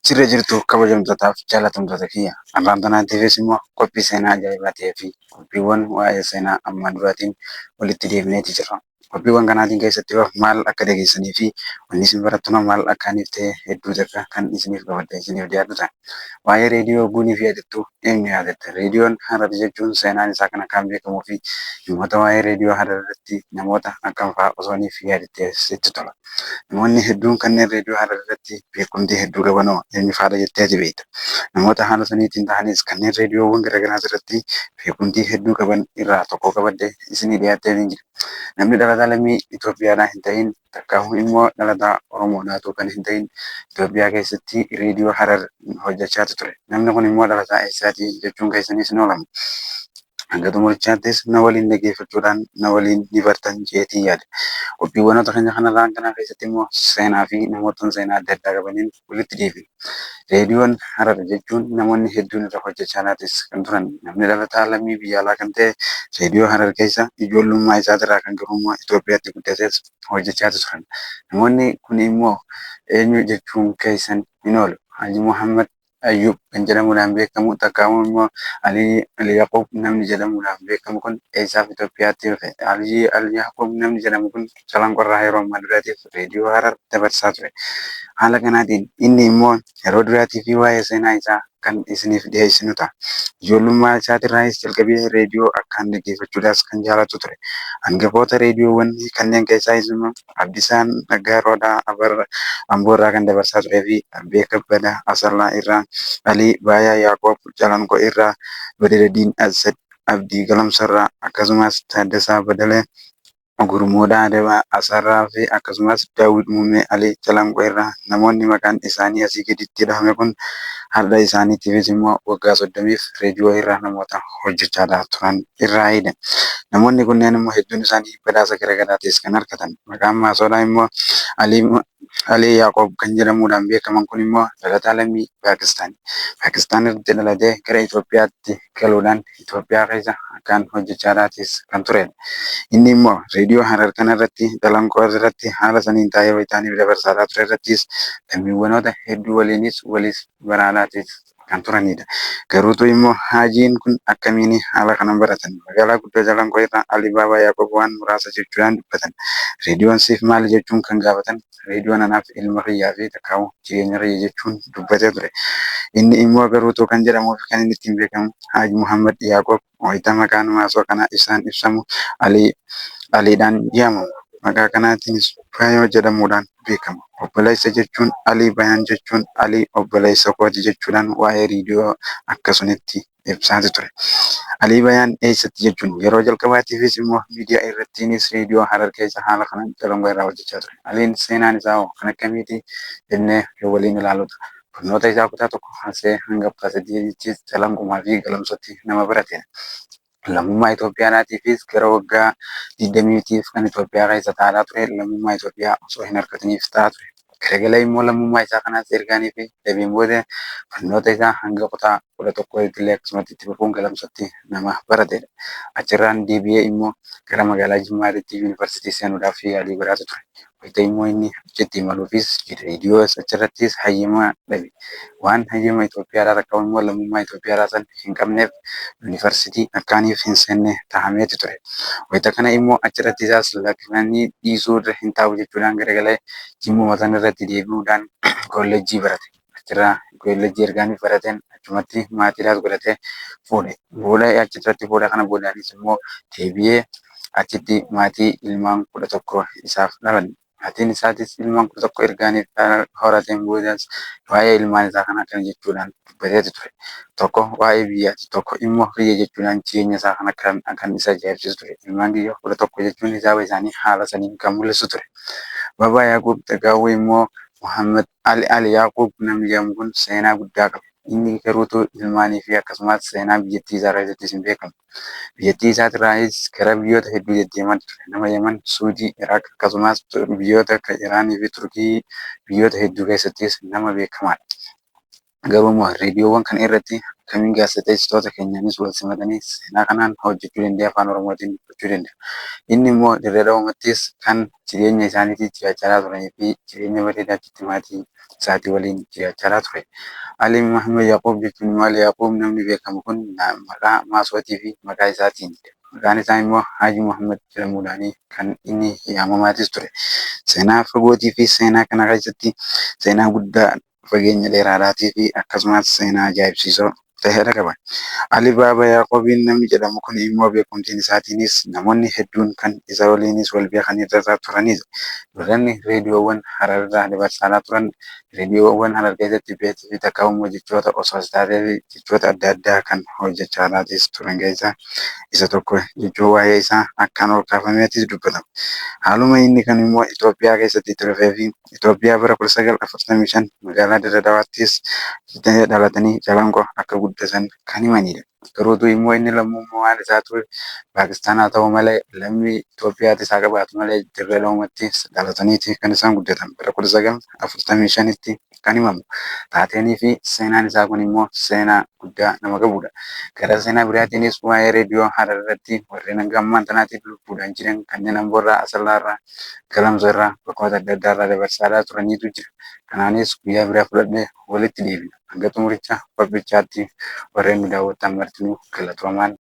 Sirra jirtu kabajamtootaaf jaalatamtoota kiyya. Har'aan tanaatiifis immoo qophii seenaa ajaa'ibaa ta'ee fi qophiiwwan waa'ee seenaa ammaan duraatiin walitti deebineeti jirra. Qophiiwwan kanaatiin keessatti hoo maal akka dhageessanii fi wanni isin barattan hoo maal akka aniif ta'e hedduu takka kan isiniif qabadhee isiniif dhiyaadhu ta'a. Waa'ee reediyoo guunii fi yaadattuu eenyu yaadatta? Reediyoon Harar jechuun seenaan isaa kan akkaan beekamuu fi dhimmoota waa'ee reediyoo Harar irratti namoota akkam fa'aa osoo niif yaadattee sitti tola. Namoonni hedduun kanneen reediyoo Harar irratti beekumtii hedduu qabanoo eenyu faadha jettee ati beekta? Namoota haala saniitiin tahanis kanneen reediyoowwan garaagaraa irratti beekumtii hedduu qaban irraa tokko qabadhee isinii dhiyaatteetiin jira. Namni dhalataa lammii Itoophiyaadhaa hin ta'in takkaahuu immoo dhalataa Oromoodhaatuu kan hin ta'in Itoophiyaa keessatti reediyoo Harar hojjechaatu ture. Namni kun immoo dhalataa eessaati jechuun keessanis hin oolamu. Hanga xumurichaattis na waliin dhaggeeffachuudhaan na waliin ni bartan jeetiin yaada. Qophiiwwanoota keenya kanarraa kanaa keessatti immoo seenaa fi namoota seenaa adda addaa qabaniin walitti deebina. Reediyoon Harar jechuun namoonni hedduun irra hojjechaa laatis kan turan. Namni dhalataa lammii biyya alaa kan ta'e reediyoo Harar keessa ijoollummaa isaatirraa kan garummaa Itoophiyaatti guddates hojjechaatu turan. Namoonni kun immoo eenyu jechuun keessan hin oolu. Haji Muhammad Ayyub kan jedhamuudhaan beekamu takkaa'uu immoo Alii Al-Yaqub namni jedhamuudhaan beekamu kun eessaaf Itoophiyaatti dhufe. Alii Al-Yaqub namni jedhamu kun Calanqoorraa yeroo ammaa duraatiif reediyoo Harar dabarsaa ture. Haala kanaatiin inni immoo yeroo duraatii fi waa'ee seenaa isaa kan isiniif dhiyeessinu ta'a. Ijoollummaa isaatirraayis jalqabee reediyoo akkaan dhaggeeffachuudhaas kan jaalatu ture. Hangafoota reediyoowwan kanneen keessaayis immoo Abdisaan Nagaaroodhaa Amboorraa kan dabarsaa turee fi Abbee Kabbadaa Asallaa irraa, Alii Baayaa Yaaqoob Calanqoo irraa, Badaraddiin Assad Abdii Galamsarraa akkasumas Taaddasaa Badalee Gurmuudhaa Adabaa Asarraa fi akkasumas Daawwit Muummee Alii Calanqoo irraa namoonni maqaan isaanii asii gaditti dhahame kun har'a isaaniitiifis immoo waggaa 30f reediyoo irraa namoota hojjechaadhaa turan irraayidha. Namoonni kunneen immoo hedduun isaanii badhaasa garaagaraatis kan argatan. Maqaan maasoodhaa immoo Alii Alii Yaaqoob kan jedhamuudhaan beekaman kun immoo dhalataa lammii Paakistaani. Paakistaan irratti dhalatee gara Itoophiyaatti galuudhaan Itoophiyaa keessa akkaan hojjechaadhaatis kan turedha. Inni immoo reediyoo Harar kana irratti Calanqoo irratti haala saniin taa'ee wayitaaniif dabarsaadhaa ture irrattis lammiiwwanoota hedduu waliinis walis baraadhaatis kan turanidha. Garuutu immoo Haajiin kun akkamiin haala kanan baratan? Magaalaa guddoo Calanqoo irraa Alii Baabaa Yaaqoob waan muraasa jechuudhaan dubbatan. Reediyoon siif maali jechuun kan gaafatan reediyoon anaaf ilma kiyyaa fi takkaa'u jireenya kiyya jechuun dubbatee ture. Inni immoo garuutu kan jedhamuu fi kan inni ittiin beekamu Haaji Muhammad Yaaqoob wayita maqaan maasoo kanaa isaan ibsamu Alii Aliidhaan yaamamu. Maqaa kanaatiinis Baayoo jedhamuudhaan beekama. Obboleessa jechuun Alii Bayaan jechuun Alii obboleessa kooti jechuudhaan waa'ee reediyoo akkasumatti ibsaati ture. Alii Bayaan eessatti jechuun yeroo jalqabaatiifis immoo miidiyaa irrattiinis reediyoo Harar keessa haala kanaan Calanqoo irraa hojjechaa ture. Aliin seenaan isaa hoo kan akkamiiti jennee kan waliin ilaaludha. Barnoota isaa kutaa 1 kaasee hanga kutaa 8ttis Calanqumaa fi Galamsootti nama baratedha. Lammummaa Itoophiyaadhaatiifis gara waggaa 20tiif kan Itoophiyaa keessa taa'aa ture lammummaa Itoophiyaa osoo hin argatiniif ta'aa ture. Garagalee immoo lammummaa isaa kanaas ergaanii fi deebiin booda barnoota isaa hanga kutaa 11tti illee akkasumatti itti fufuun Galamsootti nama baratedha. Achirraan deebi'ee immoo gara magaalaa Jimmaatti yuunivarsiitii seenuudhaaf yaalii godhaatu ture. Wayita immoo inni achitti imaluufis reediyoo achirrattis hayyama dhabe. Waan hayyama Itoophiyaadhaa takka immoo lammummaa Itoophiyaadhaa san hin qabneef yuunivarsiitii akkaaniif hin seenne tahameeti ture. Wayita kana immoo achirratti isaas lakkisanii dhiisuu irra hin taa'u jechuudhaan garagalee Jimmuma san irratti deebi'uudhaan kolleejjii barate. Achirraa kolleejjii ergaaniif barateen achumatti maatiidhaas godhatee fuudhe. Booda achirratti fuudha kana boodaanis immoo deebi'ee achitti maatii ilmaan 11 isaaf dhalan. Maatiin isaatis ilmaan 11 ergaaniif horateen boodas waa'ee ilmaan isaa kana akkana jechuudhaan dubbateetu ture. Tokko waa'ee biyyaati, tokko immoo kiyya jechuudhaan jireenya isaa kana kan isa ajaa'ibsiisu ture. Ilmaan kiyya 11 jechuun hisaaba isaanii haala saniin kan mul'isu ture. Babaa Yaaqub Xagaawuu immoo Muhammad Ali Ali Yaaqub namni jedhamu kun seenaa guddaa qaba. Inni garuutu ilmaanii fi akkasumas seenaa biyyattii isaa keessattis hin beekamu. Biyyattii isaatirraayis gara biyyoota hedduu deddeemaa ture. Nama Yaman, Suudii, Iraaq akkasumas biyyoota akka Iraanii fi Turkii biyyoota hedduu keessattis nama beekamaadha. Garuu immoo reediyoowwan kana irratti Kamiin gaazexeessitoota keenyaanis wal simatanii seenaa kanaan hojjechuu danda'a afaan Oromootiin dubbachuu danda'a. Inni immoo Dirree Dhawaattis kan jireenya isaaniitii jiraachaa turanii fi jireenya bareedaa achitti maatii isaatii waliin jiraachaa ture. Ali Muhammad Yaaqoob jechuun immoo Ali Yaaqoob namni beekamu kun maqaa maasootii fi maqaa isaatiin. Maqaan isaa immoo Haji Muhammad jedhamuudhaan kan inni yaamamaatis ture. Seenaa fagootii fi seenaa kana keessatti seenaa guddaa fageenya dheeraadhaatii fi akkasumas seenaa ajaa'ibsiisoo ta'edha qaba. Ali Baaba Yaaqoobiin namni jedhamu kun immoo beekumtiin isaatiinis namoonni hedduun kan isa waliinis wal beekan irra turanidha. Warreen reediyoowwan Harar irraa dabarsaa turan reediyoowwan Harar keessatti beektii fi takka immoo jechoota osoo taatee fi jechoota adda addaa kan hojjechaatis turan keessaa isa tokko jechuun waa'ee isaa akkaan ol kaafameetis dubbatama. Haaluma inni kan immoo Itoophiyaa keessatti itti dhufee fi Itoophiyaa bara 1945 magaalaa Dirree Dawaattis dhalatanii Calanqoo akka guddatan kan himanidha. Garuutu immoo inni lammummaa isaa ture Paakistaan haa ta'u malee lammii Itoophiyaatis haa qabaatu malee Dirree Dawaatti dhalataniiti kan isaan guddatan bara 1945tti kan himamu. Taateenii fi seenaan isaa kun immoo seenaa guddaa nama qabudha. Gara seenaa biraatiinis waa'ee reediyoo Harar irratti warreen hanga ammaan tanaatiif lubbuudhaan jiran kanneen Amboorraa, Asallaarraa, Galamsoorraa, bakkoota adda addaarraa dabarsaa turaniitu jira. Kanaanis guyyaa biraa fudhadhee walitti deebina. Hanga xumuricha qophichaatti warreen nu daawwattan martinuu galatoomaan.